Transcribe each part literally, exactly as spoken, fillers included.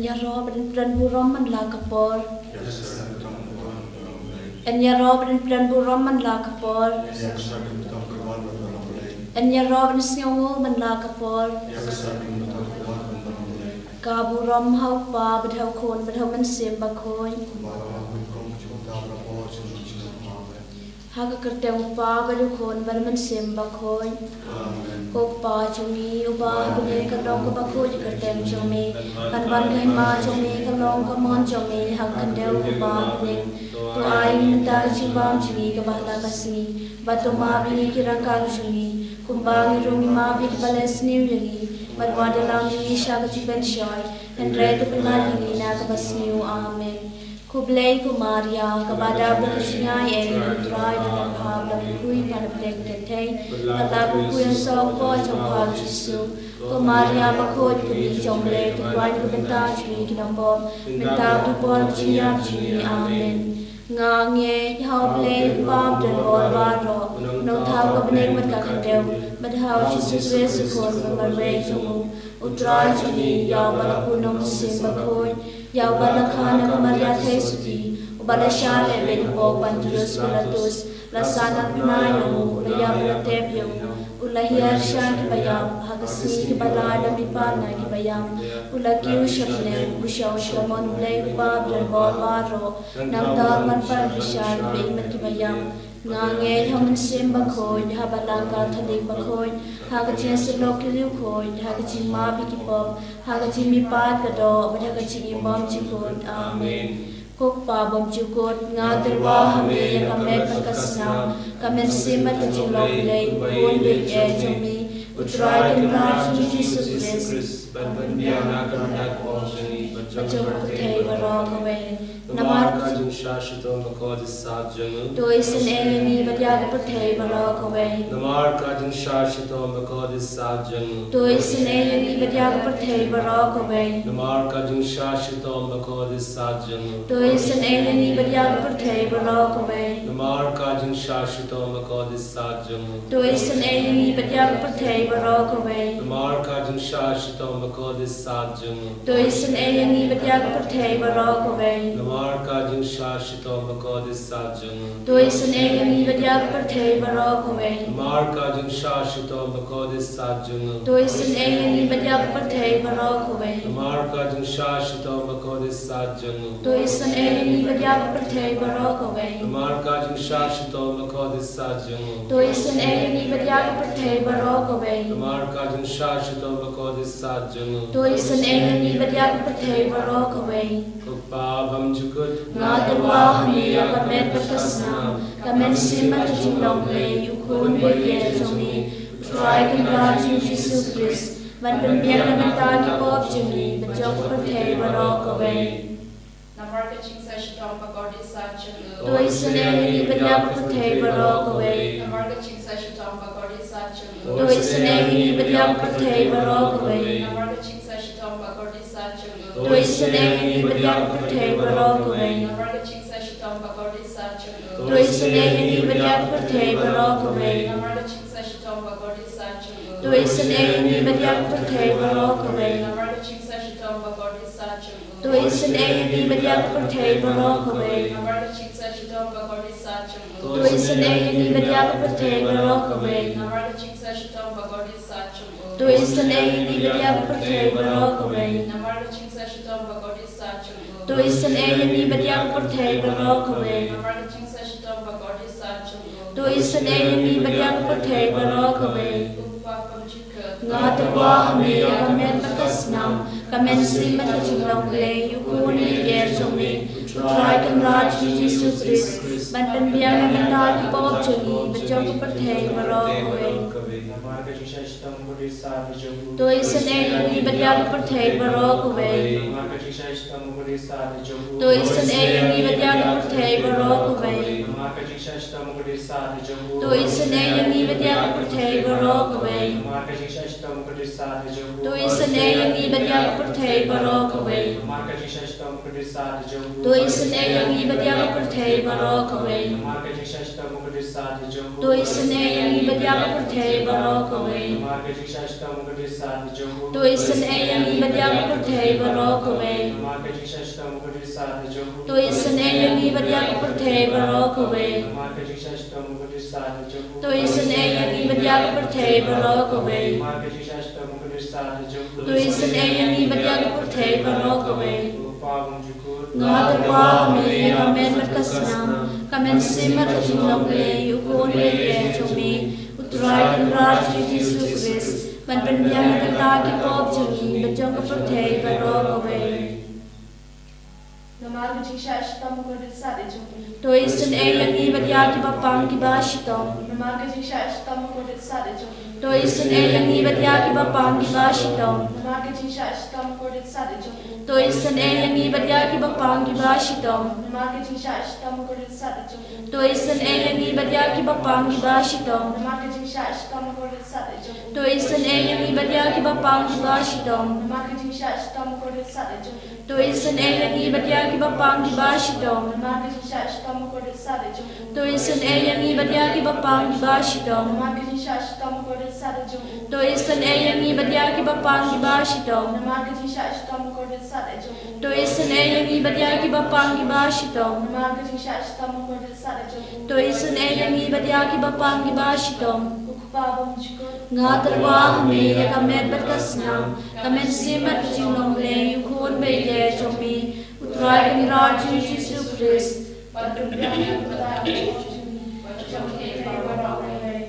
Ïaroh ban pynburom man la ka por. Ïaroh ban pynburom man la ka por. Ïaroh ban sngewnguh man la ka por. Ka burom ha u Kpa bad ha u Khun bad ha u Mynsiem Bakhuid. Ha ka kyrteng u Kpa bad u Khun bad u Mynsiem Bakhuid. Amen. Ko Kpa jong ngi uba ha bneng, ka long kaba khuid ka kyrteng jong me. Kan wan ka hima jong me, ka long ka mon jong me ha ka khyndew kumba ha bneng. To ai mynta ka jingbam jong ngi kaba ha la ka sngi. Bad to map ïa ngi ki ryngkat jong ngi, kumba ngi ruh ngi map ïa kiba leh sniew ïa ngi. Bad wat ïalam ïa ngi sha ka jingpynshoi, hynrei to pynlait ïa ngi na kaba sniew. Amen. Khublei ko Maria, kaba dap da ka jingai ei, u Trai u don bad pha, bad pha khuid ha ka pdeng kynthei, bad la khuid u soh u kpoh jong pha u Jisu. Ko Maria bakhuid, kmie jong U Blei, to duwai na ka bynta jong ngi ki nongpop, mynta bad ha ka por ka jingïap jong ngi. Amen. Nga ngeit ha U Blei u Kpa badonbor baroh, u nongthaw ka bneng bad ka khyndew, bad ha u Jisu Khrist u Khun ba marwei jong u, u Trai jong ngi, ïa uba la pun na u Mynsiem Bakhuid, ïa uba la kha na ka Maria Theisotti, uba la shah lehbeiñ hapoh Pontius Pilatus, la sah na ka bnai, u la ïap, la tep, u la hiar sha kiba ïap, ha ka sngi kaba lai u la mihpat na kiba ïap, u la kiew sha bneng, u shong sha ka mon U Blei u Kpa badonbor baroh, nangta un wan pat ban pynshai ïa kiba ïap. Nga ngeit ha u Mynsiem Bakhuid, ha Balang Katholik bakhuid, ha ka jingïasyllok ki riewkhuid, ha ka jingmap ïa ki pop, ha ka jingmihpat ka doh, bad ha ka jingim bymjukut. Amen. Ko Kpa bymjukut, nga tyrwa ha me ïa ka met bad ka snam, ka mynsiem bad ka jinglong Blei, u Khun beiñ eh jong me, u Trai Kynrad jong ngi Jisu Khrist, ban pynbiang na ka bynta ka pop jong ngi bad jong ka pyrthei baroh kawei. Namar ka jingshah shitom bakhuid sat jong u, to isynei ïa ngi bad ïa ka pyrthei baroh kawei. Namar ka jingshah shitom bakhuid sat jong u, to isynei ïa ngi bad ïa ka pyrthei baroh kawei. Namar ka jingshah shitom bakhuid sat jong u, to isynei ïa ngi bad ïa ka pyrthei baroh kawei. Namar ka jingshah shitom bakhuid sat jong u, to isynei ïa ngi bad ïa ka pyrthei baroh kawei. Namar ka jingshah shitom bakhuid sat jong u, to isynei ïa ngi bad ïa ka pyrthei baroh kawei. Namar ka jingshah shitom bakhuid sat jong u, to isynei ïa ngi bad ïa ka pyrthei baroh kawei. Namar ka jingshah shitom bakhuid sat jong u, to isynei ïa ngi bad ïa ka pyrthei baroh kawei. Namar ka jingshah shitom bakhuid sat jong u, to isynei ïa ngi bad ïa ka pyrthei baroh kawei. Namar ka jingshah shitom bakhuid sat jong u, to isynei ïa ngi bad ïa ka pyrthei baroh kawei. Namar ka jingshah shitom bakhuid sat jong u, to isynei ïa ngi bad ïa ka pyrthei baroh kawei. Ko Kpa bymjukut, nga tyrwa ha me ïa ka met bad ka snam, ka mynsiem bad ka jinglong Blei, u Khun beiñ eh jong me, u Trai Kynrad jong ngi Jisu Khrist, ban pynbiang na ka bynta ki pop jong ngi bad jong ka pyrthei baroh kawei. Namar ka jingshah shitom bakhuid sat jong u, to isynei ïa ngi bad ïa ka pyrthei baroh kawei. Namar ka jingshah shitom bakhuid sat jong u, to isynei ïa ngi bad ïa ka pyrthei baroh kawei. Namar ka jingshah shitom bakhuid sat jong u, to isynei ïa ngi bad ïa ka pyrthei baroh kawei. Namar ka jingshah shitom bakhuid sat jong u, to isynei ïa ngi bad ïa ka pyrthei baroh kawei. Namar ka jingshah shitom bakhuid sat jong u, to isynei ïa ngi bad ïa ka pyrthei baroh kawei. Namar ka jingshah shitom bakhuid sat jong u, to isynei ïa ngi bad ïa ka pyrthei baroh kawei. Namar ka jingshah shitom bakhuid sat jong u, to isynei ïa ngi bad ïa ka pyrthei baroh kawei. Namar ka jingshah shitom bakhuid sat jong u, to isynei ïa ngi bad ïa ka pyrthei baroh kawei. Namar ka jingshah shitom bakhuid sat jong u, to isynei ïa ngi bad ïa ka pyrthei baroh kawei. Namar ka jingshah shitom bakhuid sat jong u, to isynei ïa ngi bad ïa ka pyrthei baroh kawei. Ko Kpa bymjukut, nga tyrwa ha me ïa ka met bad ka snam, ka mynsiem bad ka jinglong Blei, u Khun beiñ eh jong me, u Trai Kynrad jong ngi Jisu Khrist, ban pynbiang na ka bynta ki pop jong ngi bad jong ka pyrthei baroh kawei. Namar ka jingshah shitom bakhuid sat jong u, to isynei ïa ngi bad ïa ka pyrthei baroh kawei. Namar ka jingshah shitom bakhuid sat jong u, to isynei ïa ngi bad ïa ka pyrthei baroh kawei. Namar ka jingshah shitom bakhuid sat jong u, to isynei ïa ngi bad ïa ka pyrthei baroh kawei. Namar ka jingshah shitom bakhuid sat jong u, to isynei ïa ngi bad ïa ka pyrthei baroh kawei. Namar ka jingshah shitom To isynei ïa ngi bad ïa ka pyrthei baroh kawei. Namar ka jingshah shitom ka dei sat jong u. To isynei ïa ngi bad ïa ka pyrthei baroh kawei. Namar ka jingshah shitom ka dei sat jong u. To isynei ïa ngi bad ïa ka pyrthei baroh kawei. Namar ka jingshah shitom ka dei sat jong u. To isynei ïa ngi bad ïa ka pyrthei baroh kawei. Namar ka jingshah shitom ka dei sat jong u. To isynei ïa ngi bad ïa ka pyrthei baroh kawei. Namar ka jingshah shitom ka dei sat jong u. To isynei ïa ngi bad ïa ka pyrthei baroh kawei. Nga tyrwa ha me ïa ka met bad ka snam, ka mynsiem bad ka jinglong Blei, u Khun ba ïeit jong me, U Trai Kynrad jong ngi Jisu Khrist, ban pynbiang na ka bynta ki pop jong ngi bad jong ka pyrthei baroh kawei. Namar ka jingshah shitom ka dei sat jong u. To isynei ïa ngi bad ïa kiba pang kiba shitom. Namar ka jingshah shitom ka dei sat jong u. To isynei ïa ngi bad ïa kiba pang kiba shitom. Namar ka jingshah shitom ka dei sat jong u. To isynei ïa ngi bad ïa kiba pang kiba shitom. Namar ka jingshah shitom ka dei sat jong u. To isynei ïa ngi bad ïa kiba pang kiba shitom. Namar ka jingshah shitom ka dei sat jong u. To isynei ïa ngi bad ïa kiba pang kiba shitom. Namar ka jingshah shitom ka dei sat jong u. To isynei ïa ngi bad ïa kiba pang kiba shitom. Namar ka jingshah shitom ka dei sat jong u. To isynei ïa ngi bad ïa kiba pang kiba shitom. Namar ka jingshah shitom ka dei sat jong u. To isynei ïa ngi bad ïa kiba pang kiba shitom. Namar ka jingshah shitom ka dei sat jong u. To isynei ïa ngi bad ïa kiba pang kiba shitom. Namar ka jingshah shitom ka dei sat jong u. To isynei ïa ngi bad ïa kiba pang kiba shitom. Ko Kpa bymjukut. Nga tyrwa ha me ïa ka met bad ka snam, ka mynsiem bad ka jinglong Blei, u Khun ba ïeit jong me, U Trai Kynrad jong ngi Jisu Khrist, ban pynbiang na ka bynta ki pop jong ngi bad jong ka pyrthei baroh kawei.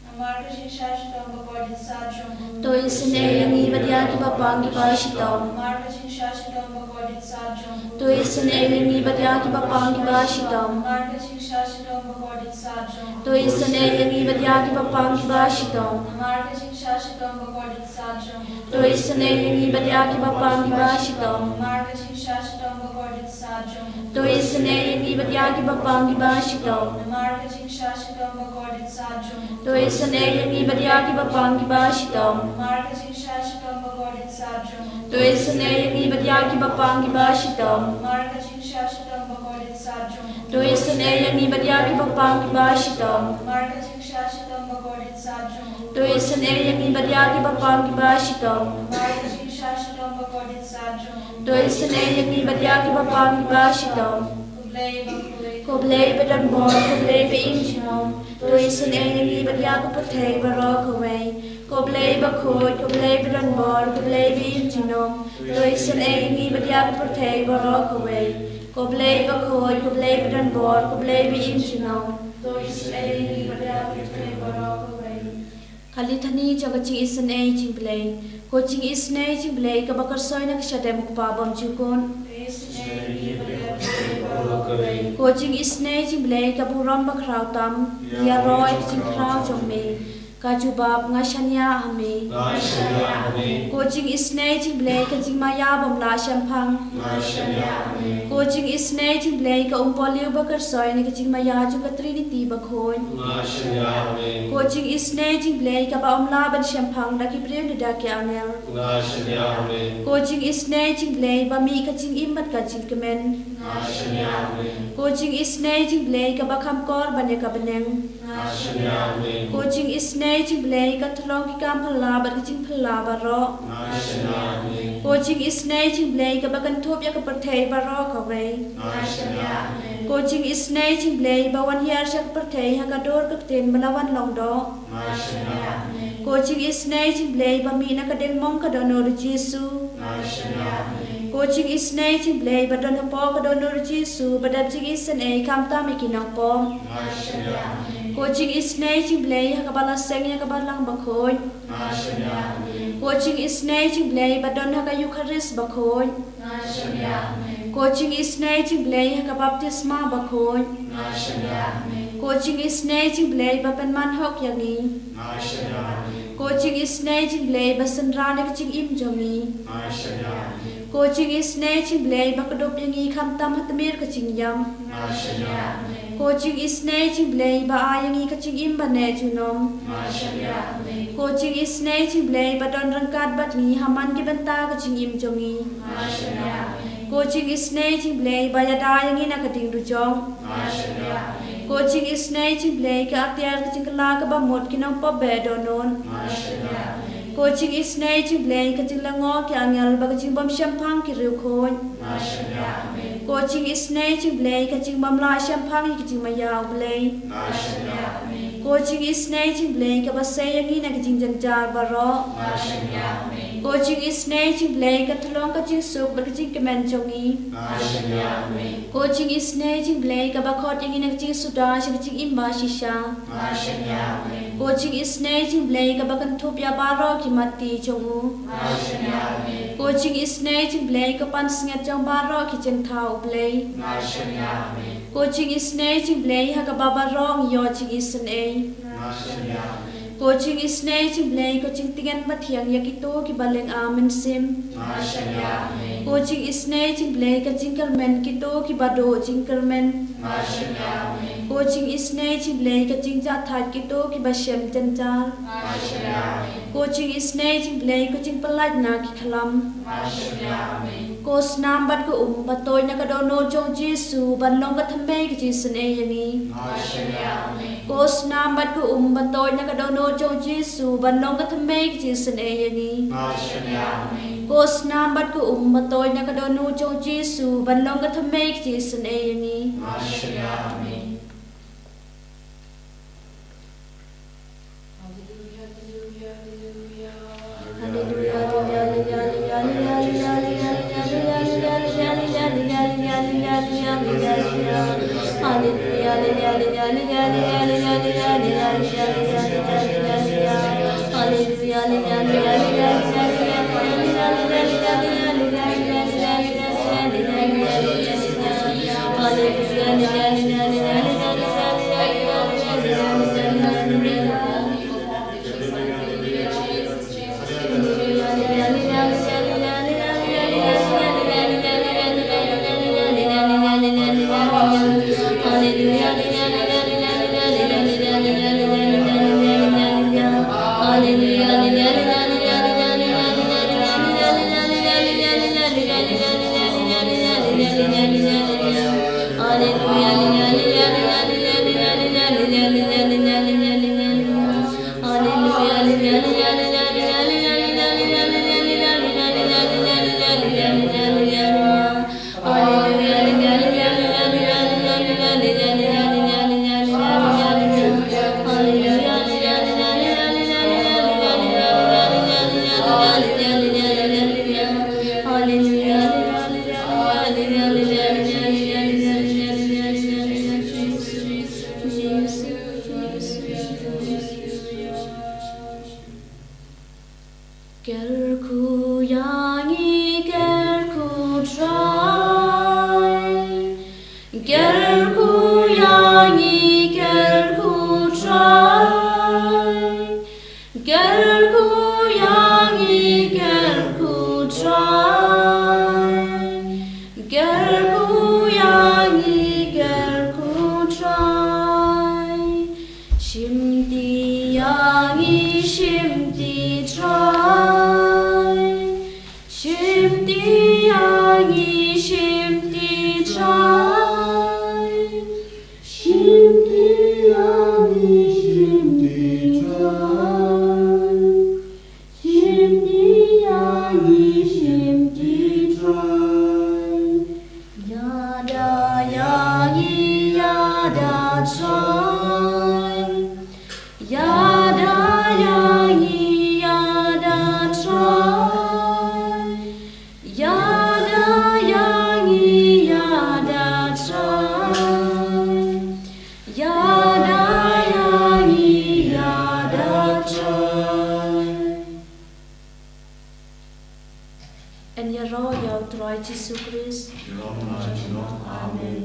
Namar ka jingshah shitom bakordit sat jong u. To isynei ïa ngi bad ïa kiba pang kiba shitom. Namar ka jingshah shitom bakordit sat jong u. To isynei ïa ngi bad ïa kiba pang kiba shitom. Namar ka jingshah shitom bakordit sat jong u. To isynei ïa ngi bad ïa kiba pang kiba shitom. Namar ka jingshah shitom bakordit sat jong u. To isynei ïa ngi bad ïa kiba pang kiba shitom. Namar ka jingshah shitom bakordit sat jong u. To isynei ïa ngi bad ïa kiba pang kiba shitom. Namar ka jingshah shitom bakordit sat jong u. To isynei ïa ngi bad ïa kiba pang kiba shitom. Namar ka jingshah shitom bakordit sat jong u. To isynei ïa ngi bad ïa kiba pang kiba shitom. Namar ka jingshah shitom bakordit sat jong u. To isynei ïa ngi bad ïa kiba pang kiba shitom. Namar ka jingshah shitom bakordit sat jong u. To isynei ïa ngi bad ïa kiba pang kiba shitom. Namar ka jingshah shitom bakordit sat jong u. To isynei ïa ngi bad ïa kiba pang kiba shitom. Ko Blei bakhuid. Ko Blei badonbor, ko Blei ba im junom. To isynei ïa ngi bad ïa ka pyrthei baroh kawei. Ko Blei bakhuid, ko Blei badonbor, ko Blei ba im junom. To isynei ïa ngi bad ïa ka pyrthei baroh kawei. Ko Blei bakhuid, ko Blei badonbor, ko Blei ba im junom. To isynei ïa ngi bad ïa ka pyrthei baroh kawei. Ka Lithani jong ka jingisynei jong U Blei. Ko jingisynei jong U Blei kaba kyrsoi na ka shadem U Kpa bymjukut. Ko jingisynei jong U Blei ka burom bakhraw tam, ïaroh ïa ka jingkhraw jong me. Ka jubab, nga shaniah ha me. Nga shaniah ha me. Ko jingisynei jong U Blei ka jingmaïa bym lah shemphang. Nga shaniah ha me. Ko jingisynei jong U Blei ka umpohliew ba kyrsoi na ka jingmaïa jong ka Trinity bakhuid. Nga shaniah ha me. Ko jingisynei jong U Blei kaba ym lah ban shemphang da ki briew ne da ki angel. Nga shaniah ha me. Ko jingisynei jong U Blei ba mih ka jingim bad ka jingkmen. Nga shaniah ha me. Ko jingisynei jong U Blei kaba kham kor ban ïa ka bneng. Nga shaniah ha me. Ko jingisynei jong U Blei ka tyllong ki kam phylla bad ka jingphylla baroh. Nga shaniah ha me. Ko jingisynei jong U Blei kaba kynthup ïa ka pyrthei baroh kawei. Nga shaniah ha me. Ko jingisynei jong U Blei ba wan hiar sha ka pyrthei ha ka dur ka ktien ba la wan long doh. Nga shaniah ha me. Ko jingisynei jong U Blei ba mih na ka diengmong ka dohnud u Jisu. Nga shaniah ha me. Ko jingisynei jong U Blei ba don hapoh ka dohnud u Jisu ba dep jingisynei khamtam ïa ki nongpop. Nga shaniah ha me. Ko jingisynei jong U Blei ha kaba la seng ïa ka balang bakhuid. Nga shaniah ha me. Ko jingisynei jong U Blei ba don ha ka Eukharist bakhuid. Nga shaniah ha me. Ko jingisynei jong U Blei ha ka baptisma bakhuid. Nga shaniah ha me. Ko jingisynei jong U Blei ba pynman hok ïa ngi. Nga shaniah ha me. Ko jingisynei jong U Blei ba synran ïa ka jingim jong ngi. Nga shaniah ha me. Ko jingisynei jong U Blei ba kdup ïa ngi khamtam ha tmier ka jingïap. Nga shaniah ha me. Ko jingisynei jong U Blei ba ai ïa ngi ka jingim ba neh junom. Nga shaniah ha me. Ko jingisynei jong U Blei ba don ryngkat bad ngi ha man ki bynta ka jingim jong ngi. Ko jingisynei jong U Blei ba ïada ïa ngi na ka ding dujok. Ko jingisynei jong U Blei ka atiar ka jingkylla kaba mut ki nongpop ba dohnud. Ko jingisynei jong U Blei ka jinglyngngoh ki angel bad ka jingbym shemphang ki riewkhuid. Ko jingisynei jong U Blei ka jingbym lah shemphang ïa ka jingmaïa U Blei. Ko jingisynei jong U Blei kaba sei ïa ngi na ka jingjynjar baroh. Ko jingisynei jong U Blei ka tyllong ka jingsuk bad ka jingkmen jong ngi. Ko jingisynei jong U Blei kaba khot ïa ngi na ka jingsuda sha ka jingim ba shisha. Ko jingisynei jong U Blei kaba kynthup ïa baroh ki matti jong u. Ko jingisynei jong U Blei ka pansngiat jong baroh ki jingthaw U Blei. Ko jingisynei jong U Blei ha kaba baroh ngi ïoh jingisynei. Ko jingisynei jong U Blei ka jingtngen mathiang ïa kito kiba lynga mynsiem. Ko jingisynei jong U Blei ka jingkyrmen kito kiba duh jingkyrmen. Ko jingisynei jong U Blei ka jingjahthait kito kiba shem jynjar. Ko jingisynei jong U Blei ka jingpyllait na ki khlam. Ko snam bad ka um ba toit na ka dohnud jong U Jisu ban long ka thymmei ka jingisynei ïa ngi. Ko snam bad ka um ba toit na ka dohnud jong U Jisu ban long ka thymmei ka jingisynei ïa ngi. Ko snam bad ka um ba toit na ka dohnud jong U Jisu ban long ka thymmei ka jingisynei ïa ngi. Kyrkhu ïa ngi, kyrkhu Trai. Kyrkhu ïa ngi, kyrkhu Trai. Kyrkhu ïa ngi, kyrkhu Trai. Kyrkhu ïa ngi, kyrkhu Trai. Shimti ïa ngi, shimti Trai. Shimti ïa ngi, shimti Trai. Shimti ïa ngi, shimti Trai. Shimti ïa ngi, shimti Trai. Ïada ïa ngi, ïada Trai. Ïada ïa ngi, ïada Trai. Ïada ïa ngi, ïada Trai. Ïada ïa ngi, ïada Trai. Yn ïaroh ïa U Trai Jisu Khrist. Amen.